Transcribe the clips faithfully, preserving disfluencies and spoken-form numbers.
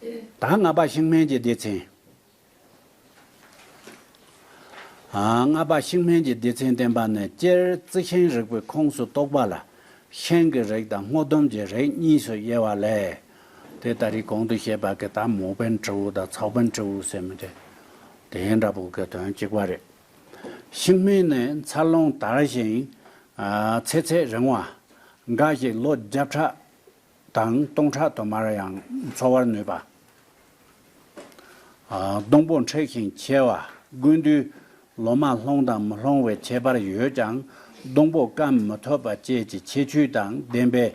ད་ལྔ་པ་ཤིང་སྨན་གྱི་སྡེ་ཚན། ཨ། ལྔ་པ་ཤིང་སྨན་གྱི་སྡེ་ཚན་བསྟན་པ་ནི་སྤྱིར་རྩི་ཤིང་རིག་པའི་ཁོངས་སུ་གཏོགས་པ་ལ་ཤིང་གི་རིགས་དང་སྔོ་ལྡུམ་གྱི་རིགས་གཉིས་སུ་དབྱེ་བ་ལས། དེ་ད་རེས་གོང་དུ་བཤད་པ་གི་ད་མོ་པན་དྲིལ་བུ་དང་ཚའོ་པན་དྲིལ་བུ་ཟེར་མི་དེ། དེ་འདྲ་པོ་གི་དོན་གཅིག་པ་རེད། ཤིང་སྨན་ནི་འཚར་ལོངས་དལ་ཞིང་། ཨ། ཚེ་ཚད་རིང་བ། འགའ་ཞིག་ལོ་བརྒྱ་ཕྲག་དང་སྟོང་ཕྲག་དུ་མར་ཡང་འཚོ་བར་ནུས་པ། ཨ། སྡོང་པོ་མཁྲེགས་ཤིང་ཆེ་བ། དགུན་དུས་ལོ་མ་ལྷུང་དང་མི་ལྷུང་བའི་ཁྱད་པར་ཡོད་ཀྱང་སྡོང་པོ་སྐམ་མི་ཐུབ་པ་བཅས་ཀྱི་ཁྱད་ཆོས་དང་ལྡན་པས།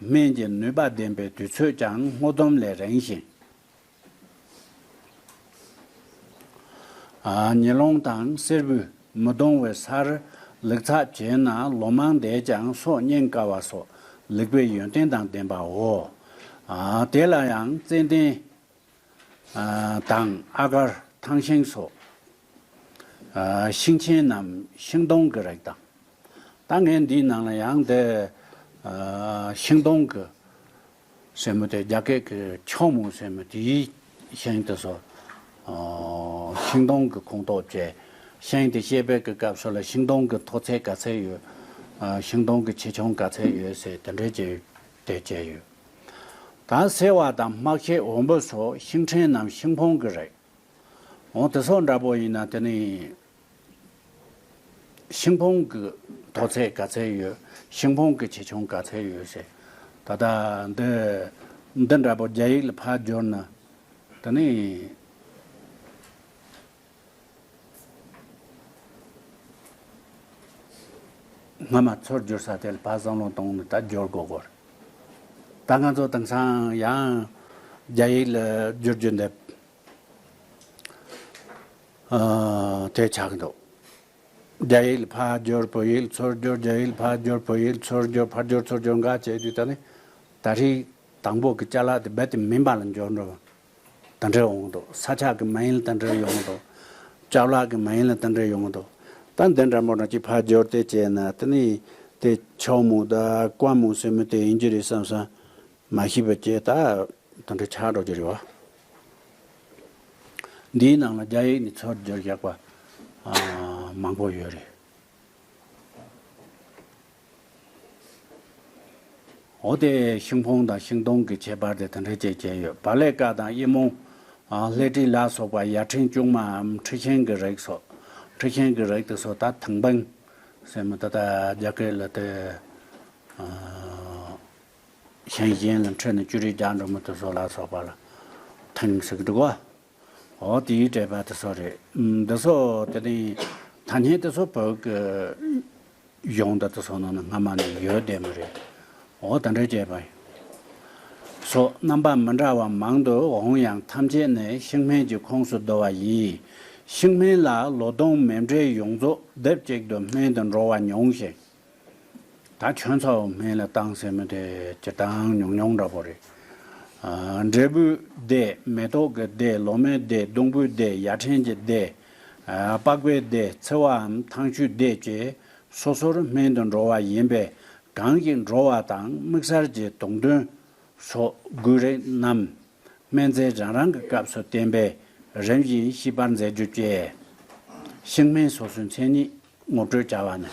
སྨན་གྱི་ནུས་པ་ལྡན་པའི་དུས་ཚོད་ཀྱང་སྔོ་ལྡུམ་ལས་རིང་ཞིང་། ཨ། ཉི་རླུང་དང་བསེར་བུས་མི་གདུང་བའི་སར་ལུག་ཚགས་བྱས་ན་ལོ་མང་བསྡད་ཀྱང་སྲོག་རྙིང་དཀའ་བ་སོགས་ལེགས་པའི་ཡོན་ཏན་དང་ལྡན་པའོ། ཨ། དེ་ལ་ཡང་ཙན་དན། ཨ། དང་ཨ་གར་ཐང་ཤིང་སོགས། ཨ། ཤིང་ཆེན་ནམ་ཤིང་སྡོང་གི་རིགས་དང་། ད་ངས་འདིའི་ནང་ལ་ཡང་འདི། ཨ། ཤིང་སྡོང་གི་ཟེར་མི་དེ་རྒྱ་སྐད་ཀྱི་ཆའོ་མུའུ་ཟེར་མི་དེའི་ཤིང་དེ་ཚོ། ཨ། ཤིང་སྡོང་གི་ཁོངས་གཏོགས་བྱས། ཤིང་དེ་བཤད་པའི་གི་སྐབས་སུ་ལ་ཤིང་སྡོང་གི་མཐོ་ཚད་ག་ཚད་ཡོད། ཨ། ཤིང་སྡོང་གི་ཆེ་ཆུང་ག་ཚད་ཡོད་ཟེར་དེ་འདྲས་བྱས་དེ་བྱས་ཡོད། ད་སེར་བ་དང་སྨག་ཤེད་འོམ་བུ་སོགས་ཤིང་ཕྲན་ནམ་ཤིང་ཕུང་གི་རིགས། འོ་དེ་སོགས་འདྲ་པོ་ཡིན་ན་དེ་ནི། ཤིང་ཕུང་གི་མཐོ་ཚད་ག་ཚད་ཡོད། ཤིང་ཕུང་གི་ཆེ་ཆུང་ག་ཚད་ཡོད་ཟེར། ད་ལྟ་འདི་འདི་འདྲ་པོ་རྒྱ་ཡིག་ལ་ཕར་བསྒྱུར་ན། དེ་ནི་སྔ་མ་ཚུར་བསྒྱུར་ས་དེ་ལ་ཕར་བསམ་བློ་གཏོང་ནས་ད་བསྒྱུར་དགོས་གོ། ད་ང་ཚོ་དེང་སང་ཡང་རྒྱ་ཡིག་ལ་བསྒྱུར་རྒྱུ་འདི། ཨ། དེ་ཆགས་འདུག་རྒྱ་ཡིག་ལ་ཕར་བསྒྱུར། བོད་ཡིག་ལ་ཚུར་བསྒྱུར། རྒྱ་ཡིག་ལ་ཕར་བསྒྱུར། བོད་ཡིག་ལ་ཚུར་བསྒྱུར། ཕར་བསྒྱུར་ཚུར་བསྒྱུར་འགའ་བྱས་དུས་ད་ནི། ད་རེས་དང་པོ་གི་ཅ་ལག་དེ་རྦད་དེ་མིན་པ་ལ་འགྱུར་འགྲོ་བ། དེ་འདྲ་འོང་འདུག་ས་ཆ་གི་མིང་ལ་དེ་འདྲ་ཡོང་འདུག་ཅ་ལག་གི་མིང་ལ་དེ་འདྲ་ཡོང་འདུག་ད་འདི་འདྲ་མོ་འདྲ་ཅིག་ཕར་བསྒྱུར་ཏེ་བྱས་ན་དེ་ནི་དེ་ཆའོ་མུའུ་དང་ཀའོ་མུའུ་ཟེར་མི་དེ་ཡིན་རྒྱུ་རེད་བསམ་བསམ་མ་ཤེས་པ་བྱས། ད་དེ་འདྲ་ཆགས་འགྲོ་རྒྱུ་རེད་བ། འདིའི་ནང་ལ་རྒྱ་ཡིག་ནས་ཚུར་བསྒྱུར་བཞག་པ། ཨ། མང་པོ་ཡོད་རེད། འོ་དེ་ཤིང་ཕུང་དང་ཤིང་སྡོང་གི་ཁྱད་པར་དེ་དེ་འདྲ་ཅིག་བྱས་ཡོད། བ་ལེ་ཀ་དང་ཨི་མོ། ཨ། ལྷས་བྲིས་ལ་སོགས་པ་ཡར་ཕྲེང་ལྕུག་མའམ་འཁྲི་ཤིང་གི་རིགས་སོགས། འཁྲི་ཤིང་གི་རིགས་དེ་ཚོ་ད་ཐང་བང་ཟེར་མི་ད་ལྟ་རྒྱ་སྐད་ལ་དེ། ཨ། ཤིང་གཞན་ལ་འཁྲིལ་ནས་ཅུ་རེ་རྒྱག་འགྲོ་མི་དེ་ཚོ་ལ་སོགས་པ་ལ་ཐང་ཟེར་གི་འདུག་གོ། འོ་དེའི་འགྲེལ་པ་དེ་ཚོ་རེད། ཨུམ། འདི་ཚོ་དེ་ནི་ཐ་སྙད་དེ་ཚོ་བོད་ཀྱི་གཞུང་དང་དེ་ཚོ་ནང་ན་སྔ་མ་ནས་ཡོད་བསྡད་མ་རེད། འོ་དེ་འདྲ་བྱས་པ་ཡིན། སོགས་རྣམ་པ་མི་འདྲ་བ་མང་དུ་འོང་ཡང་ཐམས་ཅད་ནི་ཤིང་སྨན་གྱི་ཁོངས་སུ་བསྡུ་བ་ཡིན། ཤིང་སྨན་ལ་ལོ་ཟླུམ་མེ་འབྲས་ཡོངས་རྫོགས་སྡེབ་གཅིག་ཏུ་སྨན་དུ་འགྲོ་བ་ཉུང་ཞིང་། ད་ཁྱོད་ཚོ་སྨན་ལ་བཏང་ཟེར་མི་དེ་སྤྱིར་བཏང་ཉུང་ཉུང་འདྲ་པོ་རེད། ཨ། འབྲས་བུའི་སྡེ། མེ་ཏོག་གི་སྡེ། ལོ་མའི་སྡེ། སྡོང་བུའི་སྡེ། ཡར་ཕྲེང་གི་སྡེ། ཨ། པགས་པའི་སྡེ། ཚི་བའམ་ཐང་ཆུའི་སྡེ་བཅས་སོ་སོར་སྨན་དུ་འགྲོ་བ་ཡིན་པས། གང་ཞིག་འགྲོ་བ་དང་དམིགས་བསལ་གྱི་དུག་འདོན་སོགས་དགོས་རིགས་རྣམས་སྨན་རྫས་རང་རང་གི་སྐབས་སུ་བསྟེན་པས་རིམ་བཞིན་ཞིབ་པར་མཛད་རྒྱུ་བཅས། ཤིང་སྨན་སོ་སོའི་མཚན་ཉིད་ངོ་སྤྲོད་བྱ་བ་ནི།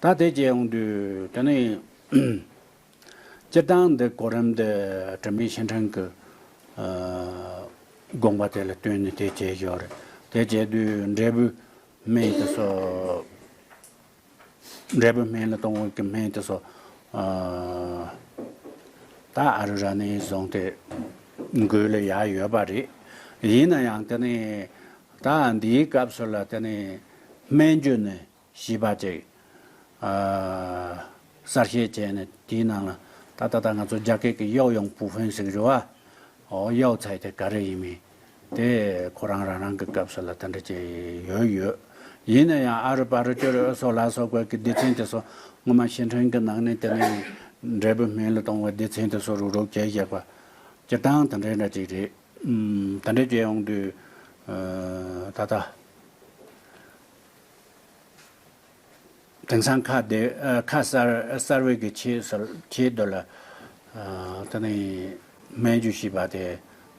ད་དེ་བྱས་ཡོང་དུས་དེ་ནི་སྤྱིར་བཏང་འདི་གོ་རིམ་འདི་དྲི་མེད་ཤིང་ཕྲན་གྱི། ཨ། དགོངས་པ་དེ་ལ་བསྟུན་ནས་དེ་བྱས་ཡོད་རེད། དེ་བྱས་དུས་འབྲས་བུ་སྨན་དེ་ཚོ། འབྲས་བུ་སྨན་ལ་གཏོང་བའི་གི་སྨན་དེ་ཚོ། ཨ། ད་ཨ་རུ་ར་ནས་བཟུང་སྟེ་འགོས་ལ་ཡར་ཡོད་པ་རེད། ཡིན་ན་ཡང་དེ་ནི་ད་འདིའི་སྐབས་སུ་ལ་དེ་ནི་སྨན་བརྒྱུད་ནས་ཞིབ་པ་ཅིག་ཨ། གསར་བཤད་བྱས་ནས་དེའི་ནང་ལ་ད་ད་ལྟ་ང་ཚོ་རྒྱ་སྐད་ཀྱི་药用部分ཟེར་གྱི་རེད་བ། འོ་药材དེ་ག་རེ་ཡིན་མིན། དེ་ཁོ་རང་རང་རང་གི་སྐབས་སུ་ལ་དེ་འདྲ་ཅིག་ཡོད་ཡོད། ཡིན་ན་ཡང་ཨ་རུ་པ་རུ་ཅོ་རུ་ཨུ་སོ་ལ་སོགས་པའི་གི་སྡེ་ཚན་དེ་ཚོ་སྔོན་མ་ཤིང་ཕྲན་གྱི་ནང་ནས་དེ་ནས་འབྲས་བུ་སྨན་ལ་གཏོང་བའི་སྡེ་ཚན་དེ་ཚོ་རུག་རུག་བྱས་བཞག་པ། སྤྱིར་བཏང་དེ་འདྲ་འདྲ་ཅིག་རེད། ཨུམ། དེ་འདྲ་བྱས་ཡོང་དུས། ཨ། ད་ལྟ། དེང་སང་ཁ་བདེ། ཨ། ཁ་གསར་གསར་བའི་གི་ཆེད་སོ་ཆེད་དུ་ལ། ཨ། ད་ནི་ སྨན་བཅོས་བྱས་པ་དེ་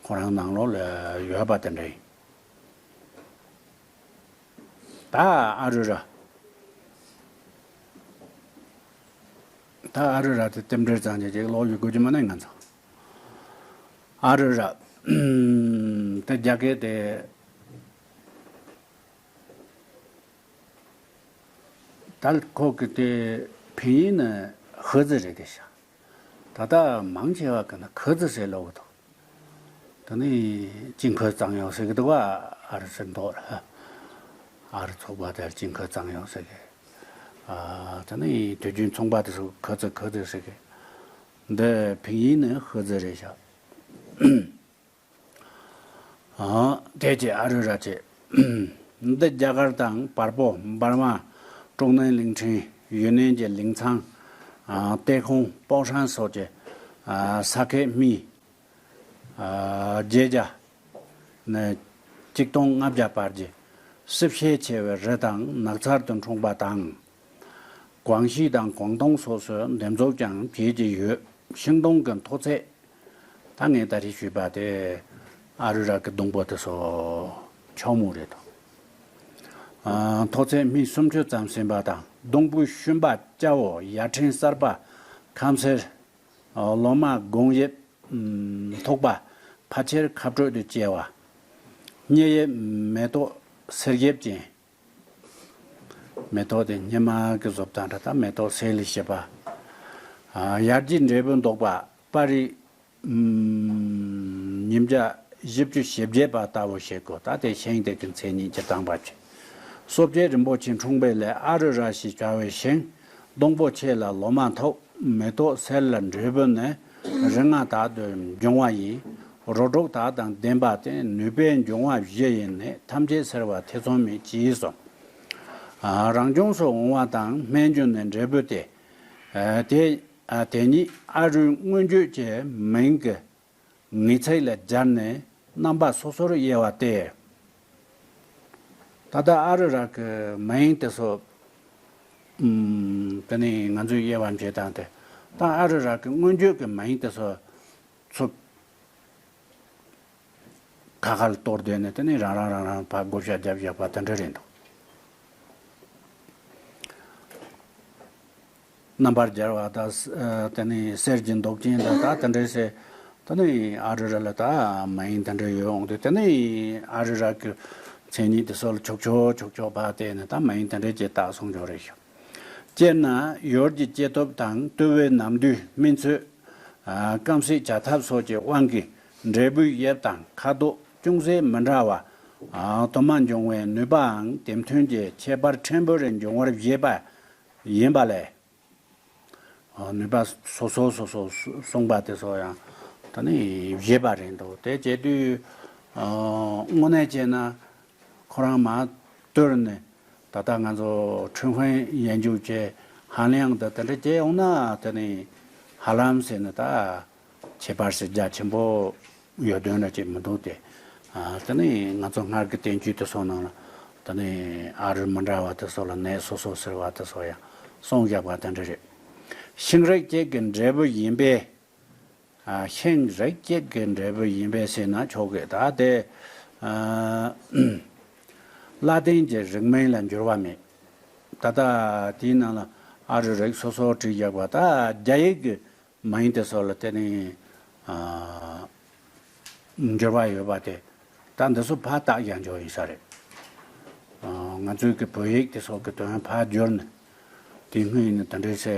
ཁོ་རང་ནང་ལོགས་ལ་ཡོད་པ་དེ་འདྲ་ཡིན། ད་ཨ་རུ་ར། ད་ཨ་རུ་ར་དེ་རྟེན་འབྲེལ་ཙམ་གྱི་ཅིག་ཀློག་ཡོད་དགོས་ཀྱི་མ་ནི་ང་ཚོ། ཨ་རུ་ར། དེ་རྒྱ་སྐད་དེ། ད་ཁོ་གི་དེ་ཕིན་ཡིག་ནི་ཧི་ཙི་རེད་དེ་ཤ། ད་ལྟ་མང་ཆེ་བ་གི་ནི་ཁི་ཙི་ཟེར་ལབ་འདུག་དེ་ནི་ཅིན་ཁི་གཙང་ཡོང་ཟེར་གི་འདུག་བ། ཨ་རི་ཟེར་འདུག་ཨ་རི་ཚོགས་པ་དེར་ཅིན་ཁི་གཙང་ཡོང་ཟེར་གི། ཨ་དེ་ནི་དུས་རྒྱུན་ཚོང་པ་དེ་ཚོ་ཁི་ཙི་ཁི་ཙི་ཟེར་གི། འདི་ཕིན་ཡིག་ནི་ཧི་ཙི་རེད་ཤག་ཨ་དེ་རྗེས་ཨ་རུ་ར་བཅས། འདི་རྒྱ་གར་དང་བལ་པོ་འབར་མ། ཀྲུང་ནན་གླིང་ཕྲན་ཡུན་ནན་གྱི་ལིང་ཚང་། ཨ་ཏེ་ཁོང་པོ་ཧྲན་སོགས་ཀྱི་ཨ་ས་ཁུལ་སྨི། ཨ་བརྒྱད་བརྒྱ་ནས་གཅིག་སྟོང་ལྔ་བརྒྱ་བར་གྱི་སྲིབ་ཤས་ཆེ་བའི་རི་དང་ནགས་ཚལ་དུ་འཁྲུངས་པ་དང་། ཀོང་ཞི་དང་ཀོང་ཏུང་སོགས་སུ་འདེབས་འཛུགས་ཀྱང་བྱེད་ཀྱི་ཡོད། ཤིང་སྡོང་གི་མཐོ་ཚད། ད་ངས་ད་རེས་ཞུས་པ་དེ་ཨ་རུ་ར་གི་སྡོང་པོ་དེ་ཚོ་ཆག་མོ་རེད་དོ། ཨ་མཐོ་ཚད་སྨི་སུམ་ཅུ་ཙམ་ཟིན་པ་དང་སྡོང་པོའི་ཤུན་པ་སྐྱ་བོ་ཡར་ཕྲན་གསར་པ་ཁམ་སེར། ཨ་ལོ་མ་སྒོང་དབྱིབས་མཐུག་པ་ཕལ་ཆེར་ཁ་སྤྲོད་དུ་སྐྱེ་བ། སྙེ་དབྱིབས་མེ་ཏོག་སེར་དབྱིབས་ཅན། མེ་ཏོག་དེ་སྙེ་མ་གི་བཟོ་ལྟ་འདྲ་དང་མེ་ཏོག་སེར་ལ་བྱེད་པ། ཨ་ཡར་རྒྱས་འབྲས་བུ་མདོག་པ་པར་རིས། ཨུམ། ཉིས་བརྒྱ་བཞི་བཅུ་ཞེ་བརྒྱད་པ་ལྟ་བུ་བྱེད་དགོས། ད་དེ་ཤིང་དེ་གི་མཚན་ཉིད་ཀྱི་དང་པ་ཆེ། གསོ་བྱེད་རིན་པོ་ཆེ་འཁྲུངས་པའི་ལས་ཨ་རུ་ར་ཞེས་བྱ་བའི་ཤིང་སྡོང་པོ་ཆེ་ལ་ལོ་མ་མཐོ། མེ་ཏོག་སེར་ལ་འབྲས་བུ་ནི་རིགས་ལྔ་དག་ཏུ་འབྱུང་བ་ཡིན། རོ་དྲུག་དག་དང་ལྡན་པ་སྟེ་ནུས་པའི་འབྱུང་བ་བཞི་ཡིན་ནི་ཐམས་ཅད་གསལ་བ་ཐེ་ཚོམ་མེད་ཅེས་གསུངས། ཨ་རང་བྱུང་སུ་འོང་བ་དང་སྨན་བཅོས་ནི་འབྲས་བུ་སྟེ། ཨ་དེ་ཨ་དེ་ཉིད་ཨ་རུའི་མངོན་བརྗོད་ཀྱི་མིང་གི་ངེས་ཚིག་ལ་སྦྱར་ནས་རྣམ་པ་སོ་སོར་དབྱེ་བ་སྟེ། ད་ལྟ་ཨ་རུ་ར་གི་མིང་དེ་ཚོ། ཨུམ། དེ་ནས་ང་ཚོས་དབྱེ་བ་འབྱེད་སྟངས་དེ། ད་ཨ་རུ་ར་གི་མངོན་བརྗོད་ཀྱི་མིང་དེ་ཚོ་ཚུར་ཁ་ཁར་གཏོར་བསྡད་ནས་དེ་ནས་རང་རང་རང་རང་ཕར་བགོ་བཤའ་རྒྱབ་བཞག་པ་དེ་འདྲ་རེད་འདུག་རྣམ་པར་སྦྱར་བ་དང་། ཨ་དེ་ནས་གསེར་གྱི་མདོག་ཅན་དང་ད་དེ་འདྲའི་ཟེར། དེ་ནས་ཨ་རུ་ར་ལ་ད་མིང་དེ་འདྲ་ཡོད་འོང་དུས་དེ་ནས་ཨ་རུ་ར་གི་མཚན་ཉིད་དེ་ཚོ་ལ་ཆོག་ཆོག་ཆོག་ཆོག་ཕར་བལྟས་ནས་ད་མིང་དེ་འདྲ་ཅིག་བཏགས་སོང་འཇོག་རེད་ཤག་སྤྱིར་ན་ཡུལ་གྱི་སྐྱེ་སྟོབས་དང་བཏུ་བའི་ནམ་དུས་སྨིན་ཚོད། ཨ་སྐམ་སའི་བྱ་ཐབས་སོགས་ཀྱི་དབང་གིས་འབྲས་བུའི་དབྱིབས་དང་ཁ་དོག་ཅུང་ཟད་མི་འདྲ་བ། ཨ་དུ་མ་འབྱུང་བའི་ནུས་པའང་དེ་མཐུན་གྱི་ཁྱད་པར་ཕྲན་བུ་རེ་འབྱུང་བར་བཞེད་པ་ཡིན་པ་ལས། ཨ་ནུས་པ་སོ་སོ་སོ་སོ་གསུངས་པ་དེ་ཚོ་ཡང་ད་ནི་བཞེད་པ་རེད་འདུག་དེ་བྱེད་དུས་ཨ་དངོས་གནས་བྱས་ན་ཁོ་རང་མར་བསྟོད་ནས་ད་ལྟ་ང་ཚོ་ཁྲུན་ཧྥེན་ཡན་ཇུ་བྱས་ཧན་ལིང་དང་དེ་འདྲ་བྱས་ཡོང་ན་དེ་ནི་ཧ་ལམ་ཟེར་ནས་ད་ཁྱད་པར་ཞིག་རྒྱ་ཆེན་པོ། ཡོད་དོན་ལ་ཅིག་མི་འདུག་སྟེ། ཨ་དེ་ནི་ང་ཚོ་སྔར་གྱི་བསྟན་བཅོས་དེ་ཚོ་ནང་ལ་དེ་ནི་ཨ་རུ་མི་འདྲ་བ་དེ་ཚོ་ལ་ནད་སོ་སོ་ཟེར་བ་དེ་ཚོ་ཡང་གསུངས་བཞག་པ་དེ་འདྲ་རེད། ཤིང་རིགས་གཅིག་གི་འབྲས་བུ་ཡིན་པས། ཨ་ཤིང་རིགས་གཅིག་གི་འབྲས་བུ་ཡིན་པས་ཟེར་ན་ཆོག་གི། ད་དེ་ཨ་ལ་ཏིང་གི་རིགས་མིང་ལ་འགྱུར་བ་མེད། ད་ལྟ་དེའི་ནང་ལ་ཨ་རུ་རིགས་སོ་སོ་བྲིས་བཞག་པ་ད་རྒྱ་ཡིག་གི་མིང་དེ་ཚོ་ལ་དེ་ནི་ཨ་འགྱུར་བ་ཡོད་པ་དེ་ད་འདི་ཚོ་ཕར་བཏགས་ཡང་འཇོག་ཡིན་ས་རེད། ཨ་ང་ཚོའི་གི་བོད་ཡིག་དེ་ཚོ་གི་དོན་ཕར་བསྒྱུར་ནས་དེ་སྔོན་ནས་དེ་འདྲའི་ཚེ་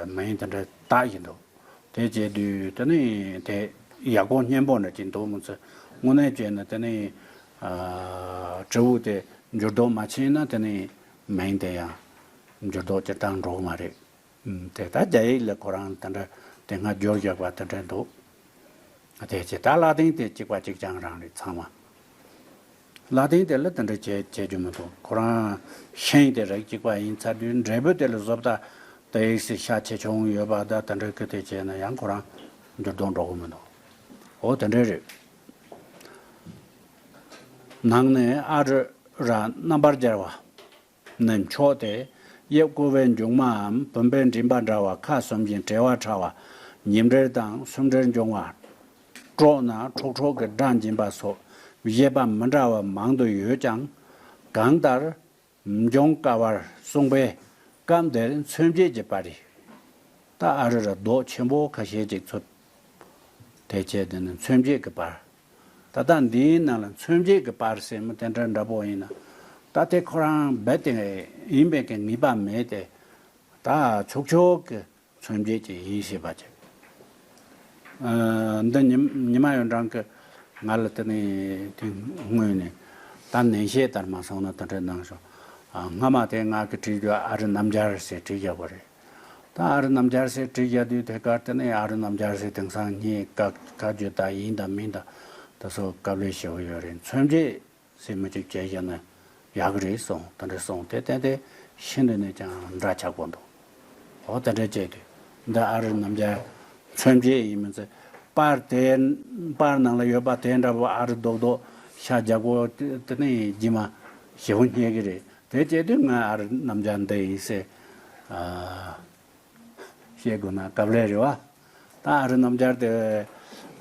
མིང་དེ་འདྲ་བཏགས་ཡིན་འདུག་དེ་བྱས་དུས་དེ་ནི་དེ་ཡག་པོ་སྙན་པོ་འདྲ་ཅིག་འདུག་མི་ཚེ་དངོས་གནས་བྱས་ན་དེ་ནི་ཨ་དྲིལ་བུ་དེ་འགྱུར་ལྡོག་མ་ཕྱིན་ན་དེ་ནི་མིང་དེ་ཡང་འགྱུར་ལྡོག་སྤྱིར་བཏང་འགྲོ་གི་མ་རེད། ཨུམ། དེ་ལྟར་རྒྱ་ཡིག་ལ་ཁོ་རང་དེ་འདྲ་དེ་སྔ་བསྒྱུར་བཞག་པ་དེ་འདྲ་འདུག་དེ་ཅི་ད་ལ་ཏིང་དེ་གཅིག་པ་གཅིག་རྐྱང་རང་རེད་ཚང་མ། ལ་ཏིང་དེ་ལ་དེ་འདྲ་བྱེད་བྱེད་རྒྱུ་མི་འདུག་ཁོ་རང་ཤིང་དེ་རིགས་གཅིག་པ་ཡིན་ཚར་དུས་འབྲས་བུ་དེ་ལ་བཟོ་ལྟ་དེ་ཡིག་སི་ཤ་ཆེ་ཆུང་ཡོད་པ་ད་དེ་འདྲ་གི་དེ་བྱས་ན་ཡང་ཁོ་རང་འགྱུར་ལྡོག་འགྲོ་གི་མི་འདུག་འོ་དེ་འདྲ་རེད། ནང་ནས་ཨ་རུ་ར་རྣམ་པར་སྦྱར་བ། ནི་མཆོག་སྟེ། དབྱིབས་ཀོ་བའི་མཇུག་མའམ་བུམ་པའི་མགྲིན་པ་འདྲ་བ་ཁ་གསུམ་བཞིན་བྲེལ་བ་ཕྲ་བ། ཉིས་འབྲེལ་དང་སུམ་འབྲེལ་འབྱུང་བ། སྲོག་ན་ཁྲོག་ཁྲོག་གི་སྒྲ་འབྱིན་པ་སོགས་བཞེད་པ་མི་འདྲ་བ་མང་དུ་ཡོད་ཀྱང་། གང་ལྟར། འབྱུང་དཀའ་བར་གསུངས་པས་སྐབས་འདིར་མཚོན་བྱེད་ཀྱི་པར་རེད། ད་ཨ་རི་ར་རྡོ་ཆེན་པོ་ཁ་ཤས་ཅིག་ཚུད། དེ་བྱས་དེ་ནི་མཚོན་བྱེད་ཀྱི་པར། ད་ལྟ་འདིའི་ནང་ལ་མཚོན་བྱེད་ཀྱི་པར་ཟེར་མི་དེ་འདྲ་འདྲ་པོ་ཡིན་ན། ད་དེ་ཁོ་རང་རྦད་དེ་ཡིན་པའི་གི་ངེས་པ་མེད་དེ། ད་ཆོག་ཆོག་གི་མཚོན་བྱེད་ཀྱི་ཡིན་ཞེས་པ་ཅིག་ཨ། འདི་ཉི་ཉི་མ་ཡོན་ཀྲང་གིས་ང་ལ་དེ་ནས་དེ་སྔོན་ནས་ད་ནན་བཤད་ལྟར་མ་སོང་ན་དེ་འདྲ་གནང་བྱུང་། ཨ། སྔ་མ་དེ་ང་གི་བྲིས་རྒྱུ་ཨ་རི་རྣམ་རྒྱལ་ཟེར་བྲིས་བཞག་པ་རེད། ད་ཨ་རི་རྣམ་རྒྱལ་ཟེར་བྲིས་བཞག་དུས་དེ་གར་དེ་ནས་ཨ་རི་རྣམ་རྒྱལ་ཟེར་དེང་སང་ངས་བཀའ་བཀའ་བརྒྱུད་ད་ཡིན་དང་མིན་དང་དེ་ཚོ་དཀའ་ལས་ཞེ་པོ་ཡོད་རེད། མཚོན་བྱེད་ཟེར་མི་ཅིག་བྱས་བཞག་ན་ཡག་གི་རེད་གསུངས། དེ་འདྲ་གསུངས་ཏེ་ཏན་ཏན་ཤིན་ཏུ་ནས་ཀྱང་འདྲ་ཆགས་པོ་འདུག་འོ་དེ་འདྲ་བྱས་དུས་འདི་ཨ་རི་རྣམ་རྒྱལ་མཚོན་བྱེད་ཡིན་མིན་ཚེ། པར་དེ་པར་ནང་ལ་ཡོད་པ་དེ་འདྲ་པོ་ཨ་རི་རྡོག་རྡོག་ཤ་རྒྱག་པོ་དེ་དེ་ནས་རྗེས་མ་ཞེ་པོ་རྙེད་ཀྱི་རེད། དེ་བྱས་དུས་ང་ཨ་རི་རྣམ་རྒྱལ་འདི་ཡིན་ཟེར། ཨ། བཤད་དགོས་ན་སྐབས་ལས་རེད་བ། ད་ཨ་རི་རྣམ་རྒྱལ་དེ།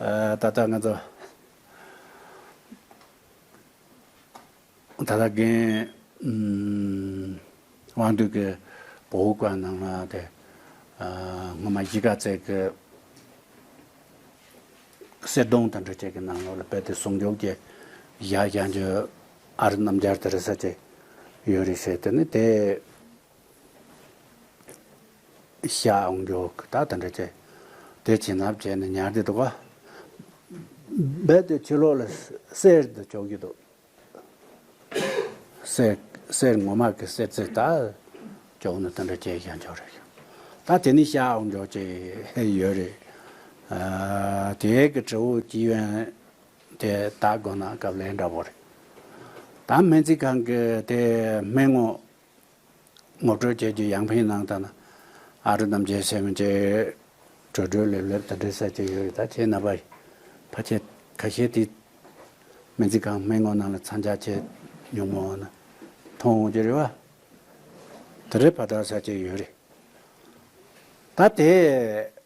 ཨ། ད་ལྟ་ང་ཚོ་ད་ལྟ་རྒན་ཨུམ་དབང་འདུས་ཀྱི་བོད་སྐད་ནང་ལ་དེ། ཨ། སྔོན་མ་གཞིས་ཀ་རྩེ་གི་གསེར་སྡོང་དེ་འདྲ་ཅིག་གི་ནང་ལོགས་ལ་རྦད་དེ་ཟུང་འཇུག་གི་ཡ་ཡང་ཅོ་ཨ་རི་རྣམ་རྒྱལ་དེ་རེད་ས་ཅིག་ཡོད་རེད་ཟེར། དེ་ནི་དེ་ཤ་འོང་རྒྱུ་ད་དེ་འདྲ་ཅིག་དེ་བྱིན་རླབས་བྱས་ནས་ཉར་དེ་འདུག་ག་རྦད་དེ་ཕྱི་ལོགས་ལ་གསེར་དུ་ཅོག་གི་འདུག་གསེར་གསེར་ངོ་མ་གི་གསེར་རྩི་ད་ཅོག་ནི་དེ་འདྲ་བྱས་ཡང་ཅོག་རེད། ད་དེ་ནི་ཤ་འོང་རྒྱུ་ཅིག་ཡོད་རེད། ཨ། དེ་གི་དྲི་བ་ཅི་ཡོད། དེ་ད་དགོས་ན་སྐབས་ལས་འདྲ་པོ་རེད། ད་སྨན་རྩིས་ཁང་གི་དེ་སྨན་ངོ་ངོ་སྤྲོད་བྱེད་རྒྱུ་ཡང་ཕན་གནང་ད་ན། ཨ་རི་རྣམ་རྒྱལ་ཟེར་མི་ཅེ་གྲོས་གྲོས་ལེབ་ལེབ་ད་འདྲ་ས་ཅིག་ཡོད་རེད། ད་ཁྱེད་རྣམ་པ་ཕལ་ཆེར་ཁ་ཤས་དེ་སྨན་རྩིས་ཁང་སྨན་ངོ་ནང་ལ་འཚང་རྒྱ་ཆེ་ཉུང་མོ་ན་མཐོང་འོང་རྒྱུ་རེད་བ། དེ་རེད་ཕ་ད་ས་ཅིག་ཡོད་རེད། ད་དེ།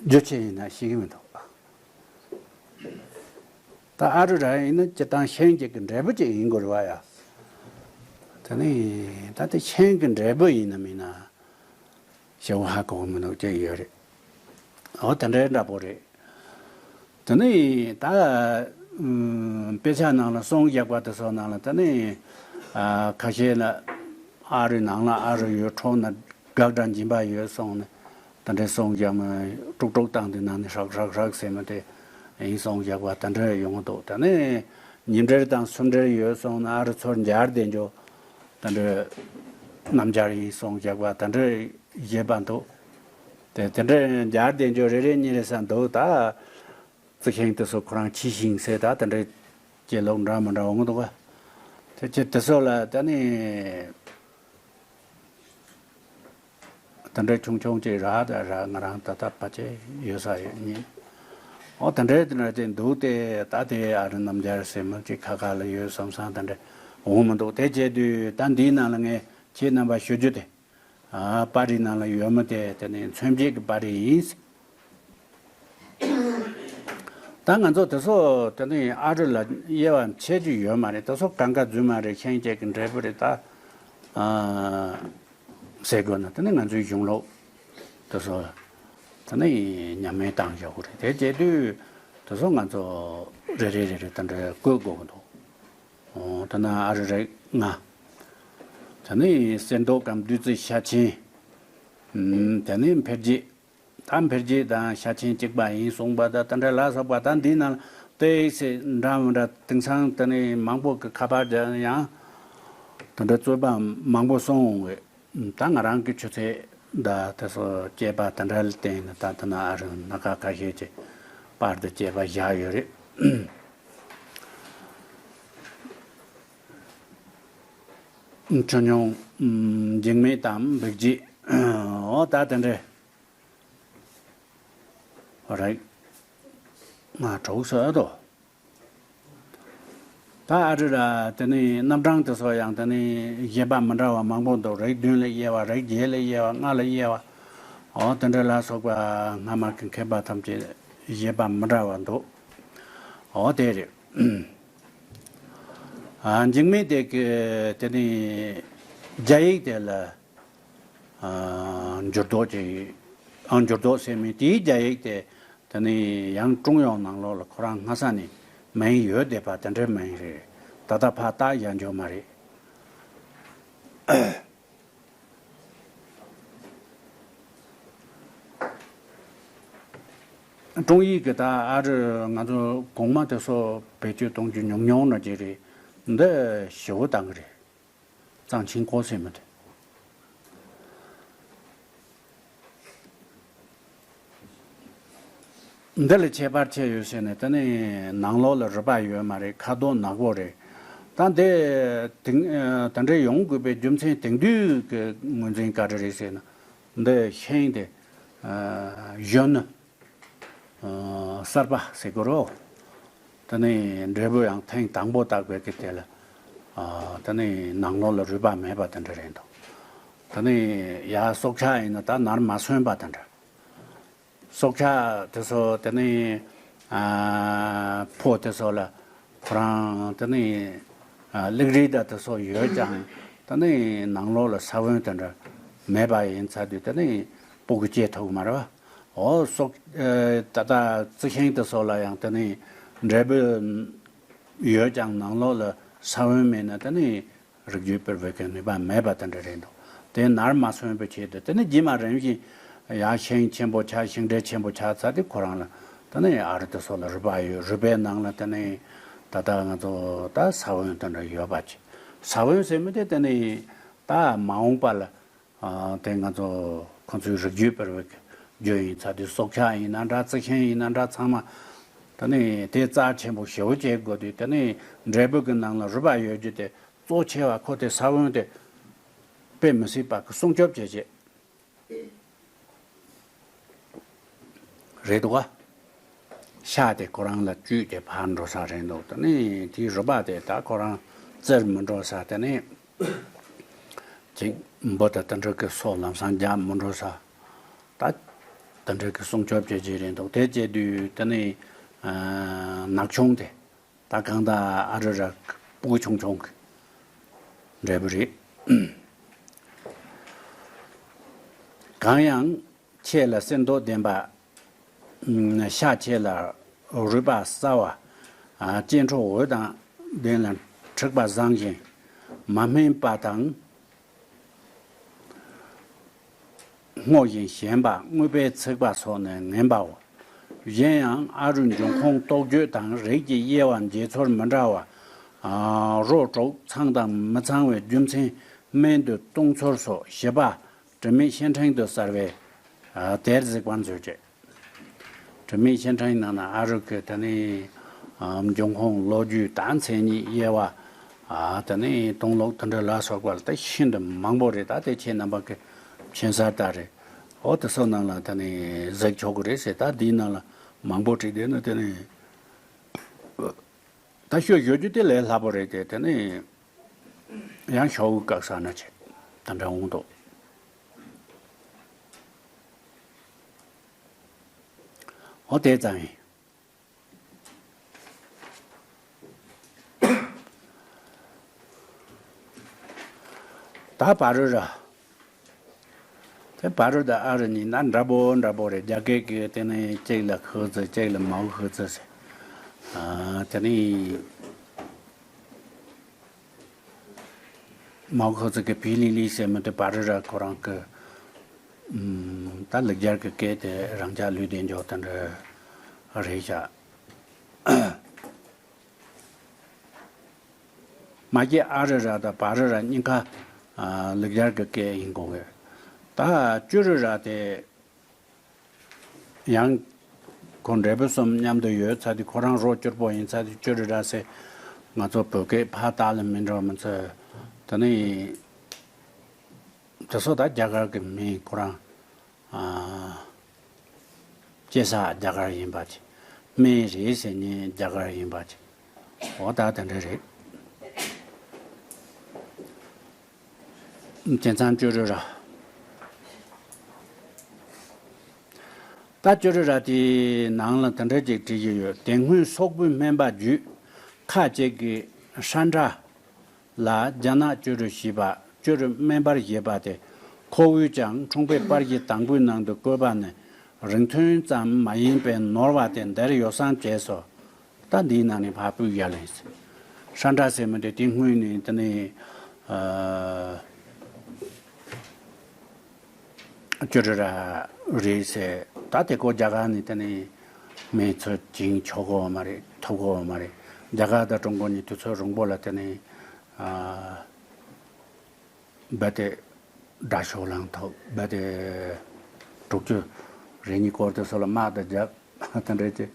རྒྱུ་ཆེ་ཡིན་ན་ཤེས་ཀྱི་མི་འདུག་ད་ཨ་རུ་ར་ཡིན་ན་སྤྱིར་བཏང་ཤན་གཅིག་གི་འབྲས་བུ་གཅིག་ཡིན་དགོས་རེད་བ་ཡ། དེ་ནི་ད་དེ་ཤན་གྱི་འབྲས་བུ་ཡིན་ན་མིན་ན་ཞེ་པོ་ཧ་གོ་གི་མི་འདུག་ཅེས་ཡོད་རེད། འོ་དེ་འདྲའི་འདྲ་པོ་རེད། དེ་ནས་ད་ཨུམ་དཔེ་ཆ་ནང་ལ་གསུངས་བཞག་པ་དེ་ཚོ་ནང་ལ་དེ་ནས་ཨ་ཁ་ཤས་ལ་ཨ་རུའི་ནང་ལ་ཨ་རུ་ཡོད། ཁྲོམ་ན་དགག་སྒྲ་འབྱིན་པ་ཡོད་གསུངས་ནས་དེ་འདྲའི་གསུངས་བཞག་མ། དཀྲུག་དཀྲུག་བཏང་དེ་ནང་ནས་ཧྲག་ཧྲག་ཧྲག་ཟེར་མ་དེ་ཡིན་གསུངས་བཞག་པ་དེ་འདྲ་ཡོང་གི་འདུག་དེ་ནས་ཉིན་འབྲེལ་དང་སུམ་འབྲེལ་ཡོད་གསུངས་ནས་ཨ་རུ་ཚུར་འབྱར་བསྡད་འཇོག་དེ་འདྲ་རྣམ་འབྱར་ཡིན་གསུངས་བཞག་པ་དེ་འདྲ་བཞེད་པ་འདུག་དེ་དེ་འདྲ་འབྱར་བསྡད་འཇོག་རེ་རེ་གཉིས་རེ་ས་འདུག་ད། རྩི་ཤིང་དེ་ཚོ་ཁོ་རང་ཕྱི་ཤིང་ཟེར་ད་དེ་འདྲའི་སྐྱེ་ལོག་འདྲ་མི་འདྲ་འོང་གི་འདུག་ག་དེ་ཁྱེད་དེ་ཚོ་ལ་ད་ནི་དེ་འདྲའི་ཆུང་ཆུང་ཅིག་རག་ད་རག་ང་རང་ད་ལྟ་ཕལ་ཆེར་ཡོད་ས་ཡོད་ཉིན། ཨོ་དེ་འདྲའི་དེ་འདྲ་ཅིག་འདུག་སྟེ་ད་དེ་ཨ་རུ་རྣམ་རྒྱལ་ཟེར་མི་ཅིག་ཁ་ཁ་ལ་ཡོད་བསམ་བསམ་དེ་འདྲ་འོང་མི་འདུག་དེ་བྱས་དུས་ད་འདིའི་ནང་ལ་ངས་ཁྱེད་རྣམ་པ་ཞུ་རྒྱུ་དེ། ཨ། པར་རིས་ནང་ལ་ཡོད་མི་དེ་དེ་ནི་མཚོན་བྱེད་ཀྱི་པར་རིས་ཡིན། ད་ང་ཚོ་དེ་ཚོ་དེ་ནི་ཨ་རི་ལ་དབྱེ་བ་ཕྱེ་རྒྱུ་ཡོད་མ་རེད། དེ་ཚོ་གང་ག་རྫུན་མ་རེད། ཤན་སྐྱེས་ཀྱི་འབྲས་བུ་རེད་ད། ཨ། ཟེར་དགོས་ན་དེ་ནི་ང་ཚོའི་གཞུང་ལུགས་དེ་ཚོ་དེ་ནི་ཉམས་ལེན་བཏང་བཞག་གི་རེད། དེ་བྱེད་དུས་དེ་ཚོ་ང་ཚོ་རེ་རེ་རེ་རེ་དེ་འདྲ་བཀོད་དགོས་ཀྱི་འདུག་ཨོ། དེ་ན་ཨ་རི་རིགས་ལྔ། དེ་ནས་གསེར་མདོག་གམ་བདུད་རྩི་ཤ་ཆེན། ཨུམ། དེ་ནས་འཕེལ་རྒྱས། ད་འཕེལ་རྒྱས་དང་ཤ་ཆེན་གཅིག་པ་ཡིན་གསུངས་པ་དང་དེ་འདྲ་ལ་སོགས་པ། ད་འདི་ནང་ཏོག་ཙམ་འདྲ་མི་འདྲ་དེང་སང་དེ་ནས་མང་པོ་གི་ཁ་པར་དེ་ཡང་དེ་འདྲ་རྩོད་པ་མང་པོ་གསུངས་འོང་བས། ད་ང་རང་གི་ཆུ་ཚད་དང་དེ་ཚོ་སྐྱེས་པ་དེ་འདྲ་ལ་བརྟེན་ནས་ད་དེ་ན་ཨ་རུ་སྣ་ཁ་ཁ་ཤས་ཀྱི་པར་དུ་སྐྱེས་པ་བཞག་ཡོད་རེད། ཆུ་སྙོམས། ཨུམ། འཇིགས་མེད་དམ་འབིགས་བྱེད། འོ་ད་དེ་འདྲ་རེད། ང་གྲོགས་སོ་ཨ་དོ། ད་ཨ་རི་ར་དེ་ནི་རྣམ་གྲངས་དེ་ཚོ་ཡང་དེ་ནི་བཞེད་པ་མི་འདྲ་བ་མང་པོ་འདུག་རིགས་བདུན་ལ་དབྱེ་བ། རིགས་བརྒྱད་ལ་དབྱེ་བ། ལྔ་ལ་དབྱེ་བ། འོ་དེ་འདྲ་ལ་སོགས་པ་སྔ་མ་གི་མཁས་པ་ཐམས་ཅད་བཞེད་པ་མི་འདྲ་བ་འདུག་འོ་དེ་རེད། ཨ་འཇིགས་མེད་དེ་གི་དེ་ནི་རྒྱ་ཡིག་དེ་ལ་ཨ་འགྱུར་ལྡོག་ཅིག་ཨ་འགྱུར་ལྡོག་ཟེར་མི་དེའི་རྒྱ་ཡིག་དེ་དེ་ནི་ཡང་ཀྲུང་དབྱང་ནང་ལོགས་ལ་ཁོ་རང་སྔ་ས་ནས་མིང་ཡོད་བསྡད་པ་དེ་འདྲའི་མིང་རེད། ད་ལྟ་ཕར་བཏགས་ཡ་འཇོག་མ་རེད། ཀྲུང་ཡིག་གི་ད་ཨ་རི་ང་ཚོ་གོང་མ་དེ་ཚོ་བེད་སྤྱོད་གཏོང་རྒྱུ་ཉུང་ཉུང་ན་ཅིག་རེད། འདི་ཞེ་པོ་བཏང་གི་རེད། གཙང་ཆེན་ཀོ་ཟེར་མི་དེ། འདི་ལ་ཁྱད་པར་ཆེ་ཡོད་ཟེར་ནས་དེ་ནི་ནང་ལོགས་ལ་རུས་པ་ཡོད་མ་རེད། ཁ་དོག་ནག་པོ་རེད། ད་འདི་དེང་ད་འདྲ་ཡོང་དགོས་པའི་རྒྱུ་མཚན་དེང་དུས་ཀྱི་ངོས་འཛིན་ག་རེ་རེད་ཟེར་ན། འདི་ཤིང་དེ་གཞོན་ནུ་གསར་པ་ཟེར་དགོས་རོ། དེ་ནས་འབྲས་བུ་ཡང་ཐེངས་དང་པོ་བཏགས་པའི་གི་དེ་ལ་དེ་ནས་ནང་ལོགས་ལ་རུས་པ་མེད་པ་དེ་འདྲ་རེད་འདུག་དེ་ནས་ཡ་སྲོག་ཆགས་ཡིན་ན་ད་ནར་མ་སོན་པ་དེ་འདྲ། སྲོག་ཆགས་དེ་ཚོ་དེ་ནས་ཕོ་དེ་ཚོ་ལ་ཁོ་རང་དེ་ནས་ལིག་རིལ་དང་དེ་ཚོ་ཡོད་ཀྱང་དེ་ནས་ནང་ལོགས་ལ་ས་བོན་དེ་འདྲ་མེད་པ་ཡིན་ཚར་དུས་དེ་ནས་སྤུ་གུ་སྐྱེ་ཐུབ་ཀྱི་མ་རེད་བ། འོ་སྲོག་ད་ལྟ་རྩི་ཤིང་དེ་ཚོ་ལ་ཡང་དེ་ནས་འབྲས་བུ་ཡོད་ཀྱང་ནང་ལོགས་ལ་ས་བོན་མེད་ན་དེ་ནས་རིགས་རྒྱུད་སྤེལ་བའི་གི་ནུས་པ་མེད་པ་དེ་འདྲ་རེད་འདུག་དེ་ནར་མ་སོན་པའི་ཆེད་དུ་དེ་ནི་རྗེས་མ་རིམ་བཞིན་ཡར་ཤིང་ཆེན་པོ་ཆགས། ཤིང་འབྲས་ཆེན་པོ་ཆགས་ཚར་དུས་ཁོ་རང་ལ་དེ་ནི་ཨ་རི་དེ་ཚོ་ལ་རུས་པ་ཡོད། རུས་པའི་ནང་ལ་དེ་ནི་ད་ལྟ་ང་ཚོ་ད་ས་བོན་དེ་འདྲ་ཡོད་པ་ཅིག་ས་བོན་ཟེར་མི་དེ་དེ་ནི་ད་མ་འོངས་པ་ལ་ཨ་དེ་ང་ཚོ་ཁོ་ཚོའི་རིགས་རྒྱུད་སྤེལ་བའི་རྒྱུ་ཡིན་ཚར་དུས་སྲོག་ཆགས་ཡིན་ན་འདྲ། རྩི་ཤིང་ཡིན་ན་འདྲ། ཚང་མ་དེ་ནི་དེ་རྩ་ཆེན་པོ་ཞེ་པོ་བྱེད་དགོས་དུས་དེ་ནི་འབྲས་བུ་གི་ནང་ལ་རུས་པ་ཡོད་རྒྱུ་དེ་གཙོ་ཆེ་བ་ཁོ་དེ་ས་བོན་དེ་དཔེ་མི་སྲིད་པ་གི་སྲུང་སྐྱོབ་བྱེད་བྱེད་རེད་འདུག་ག་ཤ་དེ་ཁོ་རང་ལ་བཅུད་དེ་ཕར་འགྲོ་ས་རེད་འདུག་དེ་ནས་དེའི་རུས་པ་དེ་ད་ཁོ་རང་བཙིར་མི་འགྲོ་ས། དེ་ནས་ཅིག་འབུ་དང་དེ་འདྲ་གི་སོ་ལམ་སང་རྒྱག་མི་འགྲོ་ས། ད་དེ་འདྲ་གི་སྲུང་སྐྱོབ་བྱེད་ཀྱི་རེད་འདུག་དེ་བྱེད་དུས་དེ་ནས་ཨ་ནག་ཆུང་དེ་ད་གང་ལྟར་ཨ་རུ་ར་སྤུ་གུ་ཆུང་ཆུང་གི་འབྲས་བུ་རེད། གང་ཡང་ཁྱེད་ལ་གསེར་མདོག་ལྡན་པ། ཤ་ཁྱེད་ལ་རུས་པ་སྲ་བ། སྐྱེ་འཕྲོག་འོད་དང་ལྡན་ལ་མཁྲིས་པ་བཟང་ཞིང་མ་སྨིན་པ་དང་། སྔོ་ཞིང་ཞན་པ། རྔུལ་པའི་ཚིགས་པ་སོགས་ནི་ངན་པའོ། གཞན་ཡང་ཨ་རུའི་འབྱུང་ཁུངས་རྟོགས་བརྗོད་དང་རིགས་ཀྱི་དབྱེ་བ་འབྱེད་ཚུལ་མི་འདྲ་བ། རོ་དྲུག་ཚང་དང་མི་ཚང་བའི་རྒྱུ་མཚན་སྨན་དུ་གཏོང་ཚུལ་སོགས་ཞིབ་པ་དྲི་མེད་བཤེས་ཕྲེང་དུ་གསལ་བས་དེར་གཟིགས་པར་མཛོད་ཅིག་དྲི་མེད་བཤེས་ཕྲེང་ནང་ན་ཨ་རུ་གི་དེ་ནི་འབྱུང་ཁུངས་ལོ་རྒྱུས་དང་མཚན་ཉིད་དབྱེ་བ། དེ་ནི་དུང་ལོག་དེ་འདྲ་ལ་སོགས་པ་ད་ཤིན་ཏུ་མང་པོ་རེད། ད་དེ་ཁྱེད་རྣམ་པ་གི་མཁྱེན་གསལ་ལྟར་རེད། འོ་དེ་ཚོ་ནང་ལ་དེ་ནི་གཟིགས་ཆོག་གི་རེད་ཟེར། ད་འདིའི་ནང་ལ་མང་པོ་བྲིས་བསྡད་ན་དེ་ནི་ད་ཤོད་ཞུ་རྒྱུ་དེ་ལས་སླ་པོ་རེད་དེ། དེ་ནི་ཡང་ཞོགས་ཀྱི་སྐབས་ས་ན་བྱེད་དེ་འདྲ་འོང་འདུག་འོ་དེ་ཙམ་ཡིན། ད་བ་རུ་ར། དེ་བ་རུ་དང་ཨ་རུ་གཉིས་ན་འདྲ་པོ་འདྲ་པོ་རེད། རྒྱ་སྐད་ཀྱི་དེ་ནི་གཅིག་ལ་ཧུ་ཙི་གཅིག་ལ་མའོ་ཧུ་ཙི་ཟེར། ཨ་དེ་ནི། མའོ་ཁོ་ཚོ་གི་བི་ལི་ལི་ཟེར་མི་དེ་བ་རི་ར་ཁོ་རང་གི་ད་ལེགས་སྦྱར་གི་སྐད་དེ་རང་ཅག་ལུས་དེ་འཇོག་དེ་འདྲ་རེད་ཤག་མ་གི་ཨ་རི་ར་དང་བ་རི་ར་གཉིས་ཀ་ལེགས་སྦྱར་གི་སྐད་ཡིན་དགོས་གི། ད་ཅུ་རི་ར་དེ། ཡང་ཁོ་འབྲས་བུ་གསུམ་མཉམ་དུ་ཡོད་ཚ་དེ་ཁོ་རང་རོ་སྐྱུར་པོ་ཡིན་ཚ་དེ་ཅོ་རི་ར་སེ། ང་ཚོ་བོད་སྐད་ཕ་ཏག་ལ་མི་འགྲོ་མི་ཚོས་དེ་ནི་དེ་ཚོ་ད་རྒྱ་གར་གི་མི་ཁོ་རང་ཨ་སྐྱེས་ས་རྒྱ་གར་ཡིན་པ་ཅི་སྨན་རེད་ཟེར་ནི་རྒྱ་གར་ཡིན་པ་ཅི་འོ་ད་དེ་འདྲ་རེད། བྱས་ཙང་ཅོ་རི་ར། ད་ཅོ་རི་ར་དེའི་ནང་ལ་དེ་འདྲ་ཅིག་བྲིས་ཀྱི་ཡོད། དེ་སྔོན་སོག་པོའི་སྨན་པ་བརྒྱུད་ཁ་ཅིག་གིས་ཧྲན་ཏྲ་ལ་རྒྱ་ནག་ཅོ་རི་ཞེས་པ་ཅོ་རི་སྨན་པར་བཞེད་པ་དེ་ཁོ་བོས་ཀྱང་འཁྲུངས་པའི་པར་གྱི་དང་པོའི་ནང་དུ་བཀོད་པ་ནི་རིང་ཐུང་ཙམ་མ་ཡིན་པའི་ནོར་བ་དེ་འདིར་ཡོ་བསྲང་བྱས་སོ། ད་འདིའི་ནང་ནས་ཕར་སྤོས་བཞག་ལེ་ཟེར། ཧྲན་ཏྲ་ཟེར་མི་དེ་དེ་སྔོན་ནས་དེ་ནས་ཨ། ཅོ་རི་ར་རེད་ཟེར། ད་དེ་ཁོ་རྒྱ་གར་ནས་དེ་ནས་སྨན་ཚོད་ཅིག་ཆོག་གོ་མ་རེད། ཐུབ་གོ་མ་རེད། རྒྱ་གར་དང་ཀྲུང་གོ་གཉིས་དུས་ཚོད་རིང་པོ་ལ་དེ་ནས་ཨ། རྦད་དེ་དགྲ་ཤོག་ལངས་ཐུབ། རྦད་དེ་དྲུག་ཅུ་རེ་གཉིས་སྐོར་དེ་ཚོ་ལ་དམག་དང་རྒྱབ། དེ་འདྲ་ཅིག་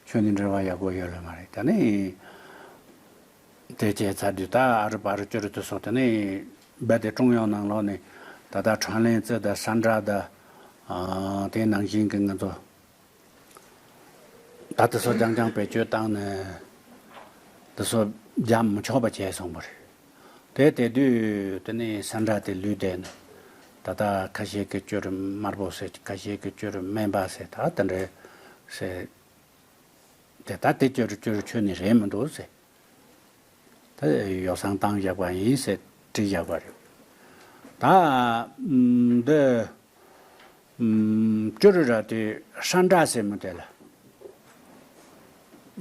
ཁྱོད་ནི་འབྲེལ་བ་ཡག་པོ་ཡོད་ལེ་མ་རེད། ད་ནི་དེ་བྱས་ཚར་དུས་ད་ཨ་རི་བ་རི་ཅོ་རི་དེ་ཚོ་དེ་ནི་རྦད་དེ་ཀྲུང་དབྱང་ནང་ལོགས་ནས་ད་ལྟ་ཁྲང་ལན་ཙི་དང་ཧྲན་ཏྲ་དང་ཨ་དེ་ནང་བཞིན་གྱི་ང་ཚོ་ད་དེ་ཚོ་རྐྱང་རྐྱང་བེད་སྤྱོད་བཏང་ནས་དེ་ཚོ་རྒྱག་མི་ཆོག་པ་བྱས་སོང་བ་རེད། དེ་དེ་དུས་དེ་ནས་ཧྲན་ཏྲ་དེ་ལུས་བསྡད་ནས་ད་ལྟ་ཁ་ཤས་ཀྱིས་ཅོ་རི་དམར་པོ་ཟེར། ཁ་ཤས་ཀྱིས་ཅོ་རི་སྨན་པ་ཟེར། ད་དེ་འདྲ་ཟེར། དེ་ད་དེ་ཅོ་རི་ཅོ་རི་ཁྱོན་ནས་རེད་མི་འདུག་ཟེར། ད་ཡོ་བསྲང་བཏང་བཞག་པ་ཡིན་ཟེར་བྲིས་བཞག་པ་རེད། ད་ཨམ་འདི་ཨམ་ཅོ་རི་ར་དེ་ཧྲན་ཏྲ་ཟེར་མི་དེ་ལ།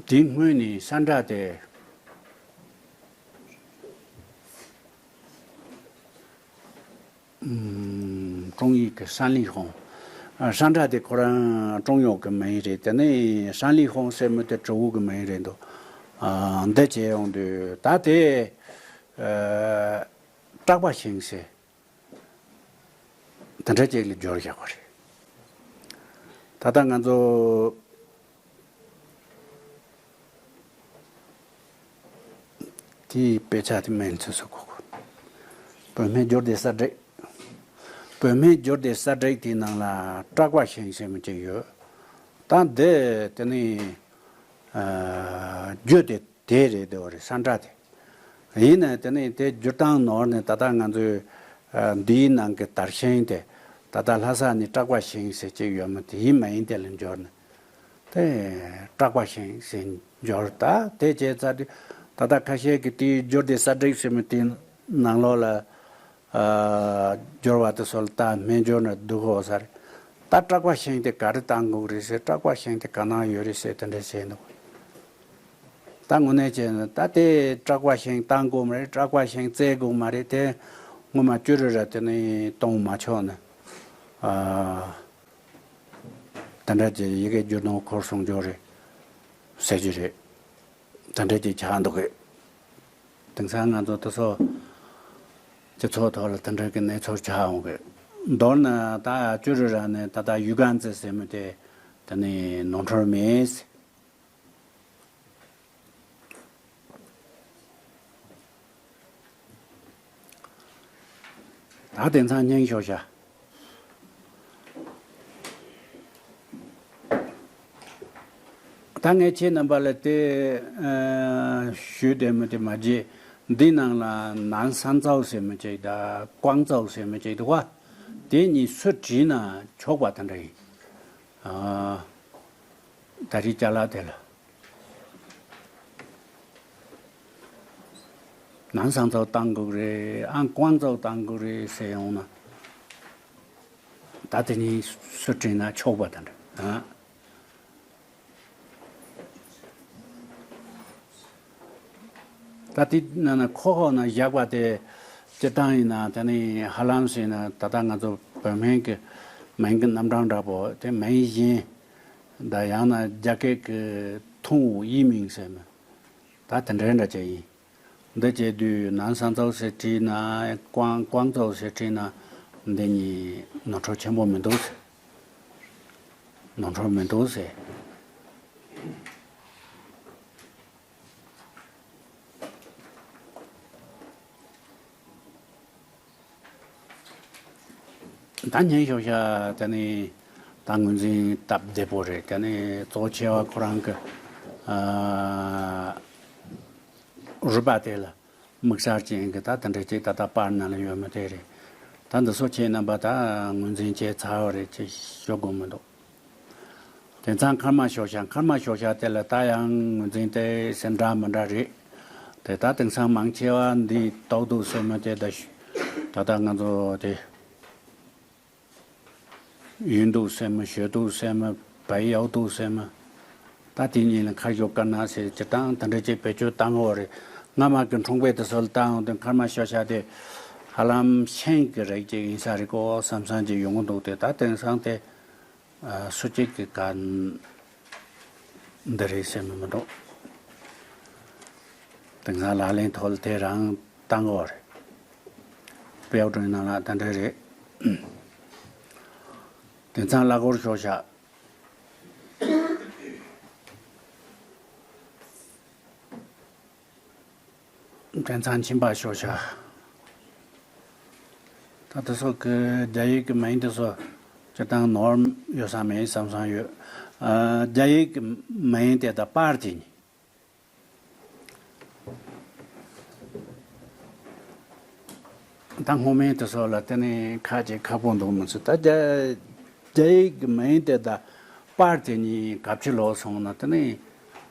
དེའི་སྔོན་ནས་ཧྲན་ཏྲ་དེ་ཨམ་ཀྲུང་ཡིག་གི་ཧྲན་ལི་ཧོང་། ཨ་ཧྲན་ཏྲ་དེ་ཁོ་རང་ཀྲུང་ཡོག་གི་མིང་རེད། དེ་ནས་ཧྲན་ལི་ཧོང་ཟེར་མི་དེ་ཀྲོའུ་གི་མིང་རེད་འདུག། ཨ་འདི་བྱས་ཡོང་དུས་ད་དེ་ཨ་སྐྲག་པ་ཤིང་ཟེར། དེ་འདྲ་ཅིག་ལ་སྦྱོར་བཞག་པ་རེད། ད་ལྟ་ང་ཚོ་དེའི་དཔེ་ཆ་དེ་མིང་ཚོད་སུ་གོ་གོ། བོད་སྨན་སྦྱོར་སྡེ་གསར་བསྒྲིགས། བོད་སྨན་སྦྱོར་སྡེ་གསར་བསྒྲིགས་དེའི་ནང་ལ་སྐྲག་པ་ཤིང་ཟེར་མི་ཅིག་ཡོད། ད་འདི་དེ་ནི་ཨ་རྒྱུ་དེ་དེ་རེད་འདུག་རེད། ཧྲན་ཏྲ་དེ། ཡིན་ནའི་དེ་ནི་དེ་བསྒྱུར་སྟངས་ནོར་ནས་ད་ལྟ་ང་ཚོས་ཨ་འདིའི་ནང་གི་དར་ཤིང་དེ་ད་ལྟ་ལྷ་ས་ནས་སྐྲག་པ་ཤིང་ཟེར་གཅིག་ཡོད་མོད། དེ་ཡིན་མ་ཡིན་དེ་ལ་འབྱོར་ནས་དེ་སྐྲག་པ་ཤིང་ཟེར་འབྱོར། ད་དེ་བྱས་ཚར་དུས་ད་ལྟ་ཁ་ཤས་ཀྱིས་དེའི་སྦྱོར་སྡེ་གསར་བསྒྲིགས་ཟེར་མི་དེའི་ནང་ལོགས་ལ་ཨ་སྦྱོར་བ་དེ་ཚོ་ལ་ད་སྨན་སྦྱོར་ན་སྡུག་གོ་ས་རེད། ད་སྐྲག་པ་ཤིང་དེ་ག་རེ་བཏང་དགོས་རེད་ཟེར། སྐྲག་པ་ཤིང་དེ་ག་ན་ཡོད་རེད་ཟེར་དེ་འདྲ་བྱས་འདུག། ད་དངོས་གནས་བྱས་ན་ད་དེ་སྐྲག་པ་ཤིང་བཏང་དགོས་མ་རེད། སྐྲག་པ་ཤིང་བཙལ་དགོས་མ་རེད། དེ་སྔོན་མ་ཅོ་རི་ར་དེ་ནས་གཏོང་མ་ཆོག་ནས་ཨ་དེ་འདྲ་བྱས་ཡི་གེ་བསྒྱུར་ནོ་འཁོར་སོང་འཇོག་རེད་ཟེར་རྒྱུ་རེད། དེ་འདྲ་ཅིག་ཆགས་འདུག་གི། དེང་སང་ང་ཚོ་དེ་ཚོ་སྤྱི་ཚོགས་ཐོག་ལ་དེ་འདྲ་གི་གནས་ཚུལ་ཆགས་འོང་གི། མདོར་ན་ད་ཅོ་རི་ར་ནས་ད་ལྟ་ཡུ་གན་ཙི་ཟེར་མི་དེ་དེ་ནས་ནོར་འཁྲུལ་མེད། ད་དེང་སང་སྙིང་ཤོར་ཤག། ད་ངས་ཁྱེད་རྣམ་པ་ལ་དེ་ཨ་ཞུས་བསྡད་མི་དེ་མ་བརྗེད། འདི་ནང་ལ་ནན་སན་ཙའོ་ཟེར་མི་ཅིག་དང་ཀོང་ཙའོ་ཟེར་མི་ཅིག་འདུག་བ། དེ་གཉིས་སུ་བྲིས་ན་ཆོག་པ་དེ་འདྲ་ཡིན། ཨ་ད་རེས་ཅ་ལག་དེ་ལ། ནན་སན་ཙའོ་བཏང་དགོས་རེད། ཨ་ཀོང་ཙའོ་བཏང་དགོས་རེད་ཟེར་ཡོང་ན། ད་དེ་གཉིས་སུ་བྲིས་ན་ཆོག་པ་དེ་འདྲ། ཨ་ད་དེ་ན་ན་ཁོ་ཁོ་ན་བཞག་པ་དེ་སྤྱིར་བཏང་ཡིན་ན་དེ་ནི་ཧ་ལམ་ཟེར་ན་ད་ལྟ་ང་ཚོ་བོད་སྨན་གྱི་མིང་གི་རྣམ་གྲངས་འདྲ་པོ་དེ་མིང་གཞན་དང་ཡང་ན་རྒྱ་སྐད་ཀྱི་ཐུང་ཡི་མིང་ཟེར་ན་ད་དེ་འདྲའི་འདྲ་ཅིག་ཡིན། འདི་བྱས་དུས་ནན་སན་ཙའོ་ཟེར་བྲིས་ན་ཀོང་ཀོང་ཙའོ་ཟེར་བྲིས་ན་འདི་གཉིས་ནོར་འཁྲུལ་ཆེན་པོ་མི་འདུག་ཟེར། ནོར་འཁྲུལ་མི་འདུག་ཟེར། ད་སྙན་ཞུ་བྱ་དེ་ནི་ད་ངོས་འཛིན་སྟབས་བདེ་པོ་རེད། དེ་ནི་གཙོ་ཆེ་བ་ཁོ་རང་གི་ཨ་རུས་པ་དེ་ལ་དམིགས་བསལ་ཅན་གྱི་ད་དེ་འདྲ་ཅིག་ད་ལྟ་པར་ནང་ལ་ཡོད་མི་དེ་རེད། ད་འདི་ཚོ་ཁྱེད་རྣམ་པ་ད་ངོས་འཛིན་བྱས་ཚར་བ་རེད་ཅེས་ཞུ་དགོས་མི་འདུག་དེང་སང་ཁར་མ་ཤོ་ཤ་ཁར་མ་ཤོ་ཤ་དེ་ལ་ད་ཡང་ངོས་འཛིན་དེ་སེམས་འདྲ་མི་འདྲ་རེད། དེ་ད་དེང་སང་མང་ཆེ་བ་འདི་ལྟོགས་འདུག་ཟེར་མི་དེ་ད་ཤ- ད་ལྟ་ང་ཚོ་དེ་ཡུན་འདུག་ཟེར་མི་ཞོ་འདུག་ཟེར་མི་བལ་ཡོད་འདུག་ཟེར་མི། ད་དེ་གཉིས་ལ་ཁ་ཤོ་དཀར་ནག་ཟེར་སྤྱིར་བཏང་དེ་འདྲ་ཅིག་བེད་སྤྱོད་བཏང་ཡོད་རེད། སྔ་མ་གི་འཁྲུངས་པའི་དུས་སུ་ལ་བཏང་ཡོང་དུས་ཁར་མ་ཤོ་ཤ་དེ་ཧ་ལམ་ཤིང་གི་རིགས་ཅིག་ཡིན་ས་རེད་གོ་བསམ་བསམ་ཅིག་ཡོང་གི་འདུག་དེ་ད་དེང་སང་དེ་ཨ་སུ་གཅིག་གི་ག་འདི་རེད་ཟེར་མི་མི་འདུག་དེང་སང་ལག་ལེན་ཐོག་ལ་དེ་རང་བཏང་གི་ཡོད་རེད། དཔལ་སྒྲོན་ནང་ལ་དེ་འདྲ་རེད། དེང་སང་གླ་འཁོར་ཤོ་ཤ། དེང་སང་མཆིན་པ་ཤོ་ཤ། ད་དེ་ཚོ་གི་རྒྱ་ཡིག་གི་མིང་དེ་ཚོ་སྤྱིར་བཏང་ནོར་ཡོད་ས་མེད་བསམ་བསམ་ཡོད། ཨ་རྒྱ་ཡིག་གི་མིང་དེ་ད་པར་དེ་ནི། ད་སྔོན་མའི་དེ་ཚོ་ལ་དེ་ནི་ཁ་ཅིག་ཁག་པོ་འདུག་མི་ཚོད། ད་རྒྱ་རྒྱ་ཡིག་གི་མིང་དེ་ད་པར་དེ་གཉིས་གབ་ཆུ་ལོག་སོང་ན་དེ་ནི་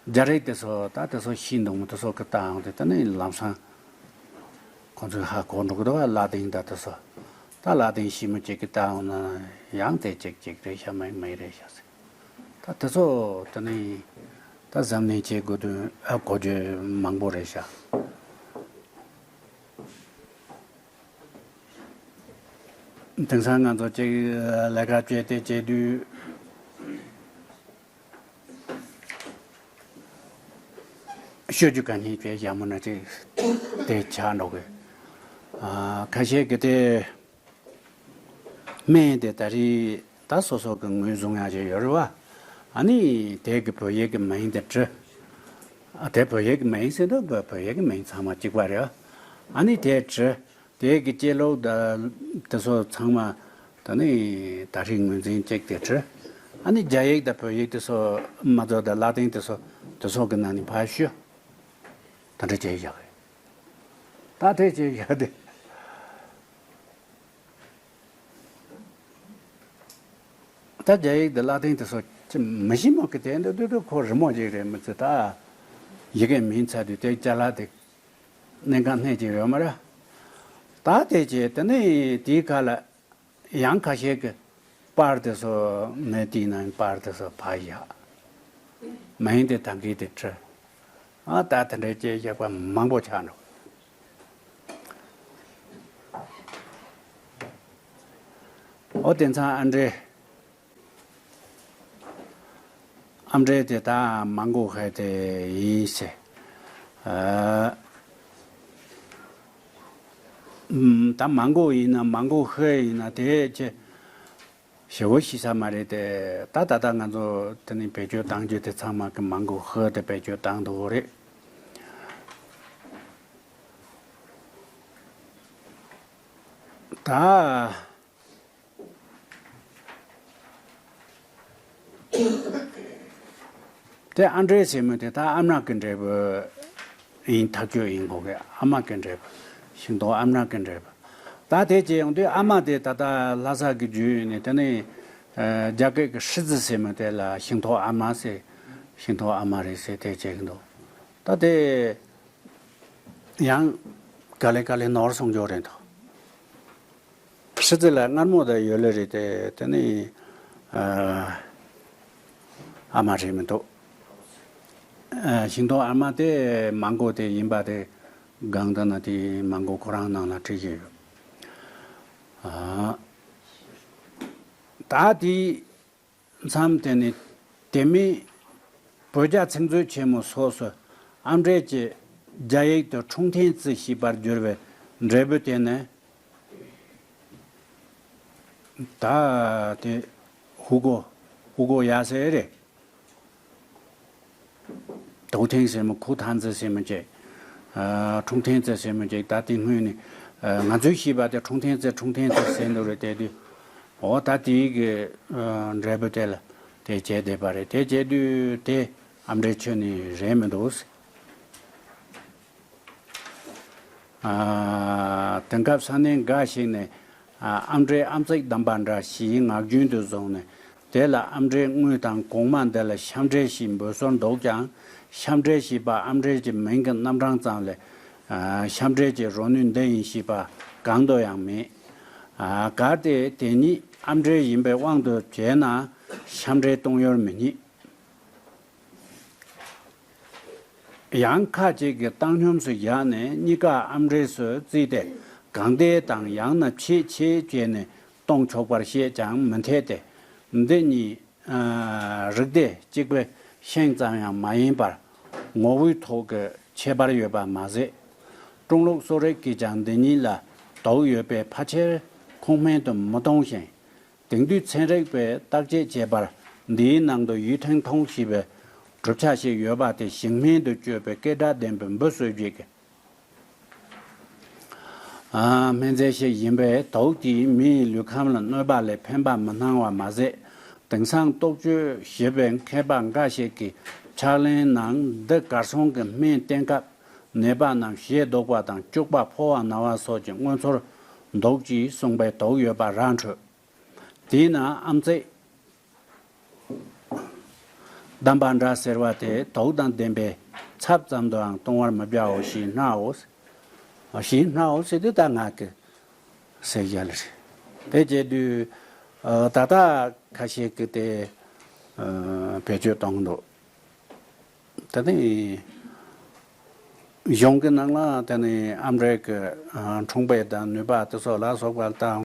རྒྱ་རིགས་དེ་ཚོ་ད་དེ་ཚོ་ཤེས་འདུག་མི་དེ་ཚོ་གི་ལྟའང་དེ་དེ་ནི་ལམ་སང་ཁོང་ཚོས་ཧ་གོ་འགྲོ་གི་འདུག་བ། ལ་ཏིང་ད་དེ་ཚོ་ད་ལ་ཏིང་ཤེས་མི་གཅིག་གི་ལྟའང་ན་ཡང་དེ་གཅིག་གཅིག་རེད་ཤག་མིན་མིན་རེད་ཤག་ཟེར། ད་དེ་ཚོ་དེ་ནི་ད་གཟབ་ནན་བྱེད་དགོས་དོན་ཨ་གོ་རྒྱུ་མང་པོ་རེད་ཤག་དེང་སང་ང་ཚོ་གཅིག་ལས་ཀ་བྱས་ཏེ་བྱས་དུས་ཤོད་རྒྱུ་ག་ནས་བྱས་ཡག་མོ་ན་ཅིག་དེ་ཆགས་འགྲོ་གི། ཨ་ཁ་ཤས་ཀྱི་དེ། སྨན་དེ་ད་རེས་ད་སོ་སོ་གི་ངོས་བཟུང་ཡག་ཅིག་ཡོད་རེད་བ། ཨ་ནི་དེ་གི་བོད་ཡིག་གི་མིང་དེ་བྲི། ཨ་དེ་བོད་ཡིག་གི་མིང་ཟེར་འདུག་བོད་ཡིག་གི་མིང་ཚང་མ་གཅིག་པ་རེད་བ། ཨ་ནི་དེ་བྲི། དེ་གི་སྐྱེས་ལོ་ད་དེ་ཚོ་ཚང་མ་ད་ནི་ད་རེས་ངོས་འཛིན་གཅིག་དེ་བྲི། ཨ་ནི་རྒྱ་ཡིག་ད་བོད་ཡིག་དེ་ཚོ་མ་ཚོ་ད་ལ་ཏིང་དེ་ཚོ་དེ་ཚོ་གི་ནང་ནས་ཕར་བཤུས། ད་འདྲ་བྱས་བཞག་རེད། ད་དེ་བྱས་བཞག་དེ། ད་རྒྱ་ཡིག་འདི་ལ་ཏིང་དེ་ཚོ་ཅི་མི་ཤེས་མོ་གི་དེ་འདི་དུས་དུ་ཁོ་རི་མོ་ཅིག་རེད་མི་ཚེ་ད། ཡི་གེ་མིན་ཚ་དུས་དེ་ཅ་ལག་དེ་གནད་འགག་སྣེ་ཅིག་རེད་མ་རེད། ད་དེ་ཅི་དེ་ནི་དེའི་ཁ་ལ་ཡང་ཁ་ཤས་ཀྱི་པར་དེ་ཚོ་ངས་དེའི་ནང་པར་དེ་ཚོ་ཕར་བཞག་མིང་དེ་ད་གི་དེ་བྲི། ཨ་ད་དེ་འདྲའི་སྐད་བཞག་པ་མང་པོ་ཆགས་འགྲོ། ཨོ་དེང་སང་ཨ་འདྲེ། ཨ་འདྲེ་དེ་ད་མང་གོ་ཧེ་དེ་ཡིན་ཟེར། ཨ་ད་མང་གོ་ཡིན་ན་མང་གོ་ཧེ་ཡིན་ན་དེ་ཅི། ཞེ་བོ་ཤེས་ས་མ་རེད་དེ། ད་ད་ལྟ་ང་ཚོ་དེ་ནི་བེད་སྤྱོད་བཏང་རྒྱུ་དེ་ཚང་མ་གི་མང་གོ་ཧི་དེ་བེད་སྤྱོད་བཏང་འདུག་རེད། ད་དེ་ཨ་འདྲེ་ཟེར་མི་དེ་ད་ཨ་མྲ་གི་འབྲས་བུ་ཡིན་ཐག་ཆོད་ཡིན་དགོས་གི། ཨ་མ་གི་འབྲས་བུ། ཤིང་ཏོག་ཨ་མྲ་གི་འབྲས་བུ། ད་དེ་བྱས་ཡོང་དུས་ཨ་མ་དེ་ད་ལྟ་ལྷ་ས་གི་རྒྱུད་ཡོད་ནས་དེ་ནས་ཨ་རྒྱ་སྐད་ཀྱི་ཧྲི་ཙི་ཟེར་མི་དེ་ལ་ཤིང་ཏོག་ཨ་མ་ཟེར། ཤིང་ཏོག་ཨ་མ་རེད་ཟེར་དེ་བྱེད་ཀྱི་འདུག་ད་དེ་ཡང་ག་ལེ་ག་ལེ་ནོར་སོང་རྒྱུ་རེད་འདུག་ཧྲི་ཙི་ལ་མངར་མོ་དང་ཡོད་ལེ་རེད་དེ། དེ་ནི་ཨ་ཨ་མ་རེད་མི་འདུག་ཨ་ཤིང་ཏོག་ཨ་མ་དེ་མང་གོ་དེ་ཡིན་པ་དེ་གང་ལྟར་ན་དེ་མང་གོ་ཁོ་རང་ནང་ལ་བྲིས་ཀྱི་ཡོད། ཨ་ད་དེ་མཚམས་དེ་ནི་དེ་མིན་བོད་རྒྱ་ཚིག་མཛོད་ཆེན་མོ་སོགས་སུ་ཨ་འབྲས་ཀྱི་རྒྱ་ཡིག་ཏུ་འཁྲུངས་ཐེན་ཙི་ཞེས་པར་བསྒྱུར་བའི་འབྲས་བུ་དེ་ནི། ད་དེ་ཧུ་གོ་ཧུ་གོ་ཡ་ཟེར་རེད། དོ་ཐེན་ཟེར་མི་ཁུ་ཐང་ཙི་ཟེར་མི་ཅེ། ཨ་འཁྲུངས་ཐེན་ཙི་ཟེར་མི་ཅེ། ད་དེ་སྔོན་ནས་ཨ་ང་ཚོས་ཤེས་པ་དེ་འཁྲུངས་ཐེན་ཙི་འཁྲུངས་ཐེན་ཙི་ཟེར་འདུག་རེད་དེ་དུས། འོ་ད་དེའི་གི་ཨ་འབྲས་བུ་དེ་ལ་དེ་བྱས་བསྡད་པ་རེད། དེ་བྱས་དུས་དེ་ཨ་འབྲས་ཆོས་ནི་རེད་མི་འདུག་ཨ་དེང་སྐབས་ས་གནས་འགའ་ཞིག་ནས་ ཨ་ཨམ་འབྲས་ཨམ་གཙིགས་དམ་པ་འདྲ་ཞེས་ངག་རྒྱུན་དུ་བཟུང་ནས། དེ་ལ་ཨམ་འབྲས་དངུལ་དང་གོང་མ་འདི་ལ་ཤམ་འབྲས་ཞེས་འབོད་སྲོལ་འདུག་ཀྱང་། ཤམ་འབྲས་ཞེས་པ་ཨམ་འབྲས་ཀྱི་མིང་གི་རྣམ་གྲངས་ཙམ་ལས། ཨ་ཤམ་འབྲས་ཀྱི་རོ་ནུས་འདི་ཡིན་ཞེས་པ་གང་དུ་ཡང་མེད། ཨ་གལ་ཏེ་དེ་ཉིད་ཨམ་འབྲས་ཡིན་པའི་དབང་དུ་བྱས་ན། ཤམ་འབྲས་གཏོང་ཡུལ་མི་རྙེད། ཡང་ཁ་ཅིག་གིས་བཏང་སྙོམས་སུ་བཞག་ནས་གཉིས་ཀ་ཨམ་འབྲས་སུ་བརྩིས་ཏེ། གང་བདེ་དང་ཡང་ན་ཕྱིས་ཕྱིས་བྱས་ནས་གཏོང་ཆོག་པར་བཤད་ཀྱང་མི་འཐད་དེ། འདི་གཉིས་ཨ་རིགས་སྡེ་གཅིག་པའི་ཤིང་ཙམ་ཡང་མ་ཡིན་པར། ངོ་བོའི་ཐོག་གི་ཁྱད་པར་ཡོད་པ་མ་ཟད། ཀྲུང་ལུགས་གསོ་རིག་གིས་ཀྱང་འདི་གཉིས་ལ་དོགས་ཡོད་པས་ཕལ་ཆེར་ཁུངས་སྨན་དུ་མི་གཏོང་ཞིང་། དེང་དུས་ཚན་རིག་པས་བརྟག་དཔྱད་བྱས་པར། འདིའི་ནང་དུ་ཡུས་ཐེང་ཐོང་ཞེས་པའི་གྲུབ་ཆ་ཞིག་ཡོད་པ་དེ་ཞིང་སྨན་དུ་སྤྱོད་པའི་སྐད་གྲགས་ལྡན་པའི་འབུ་གསོད་བྱེད་ཀྱི་ཨ་སྨན་རྫས་ཤིག་ཡིན་པས། དོགས་ཀྱིས་མི་ཡི་ལུས་ཁམས་ལ་གནོད་པ་ལས་ཕན་པ་མི་སྣང་བ་མ་ཟད། དེང་སང་རྟོག་དཔྱོད་ཞེས་པའི་མཁས་པ་འགའ་ཞིག་གིས་ཕྱག་ལེན་ནང་འདི་གར་སོང་གི་སྨན་བསྟེན་སྐབས་ནད་པ་རྣམས་ཞེ་སྡུག་པ་དང་སྐྱུག་པ་ཕོ་བ་ན་བ་སོགས་ཀྱི་མངོན་ཚོར་འདུག་ཅེས་གསུངས་པའི་དོགས་ཡོད་པ་ར་འཕྲོད། དེས་ན་ཨམ་གཙིགས་དམ་པ་འདྲ་ཟེར་བ་དེ་དོགས་དང་ལྡན་པས་ཚབ་ཙམ་དུའང་གཏོང་བར་མི་བྱའོ་ཞེས་སྨྲའོ། ཞེས་སྨྲའོ་ཟེར་དུས་ད་ང་གི་ཟེར་ཡ་ལ་རེད། དེ་བྱེད་དུས་ད་ལྟ་ཁ་ཤས་ཀྱིས་དེ་བེད་སྤྱོད་གཏོང་འདུག་དེ་ནས་གཞུང་གི་ནང་ལ་དེ་ནས་ཨམ་འབྲས་ཀྱི་ཨ་འཁྲུངས་དཔེ་དང་ནུས་པ་དེ་ཚོ་ལ་སོགས་པ་དང་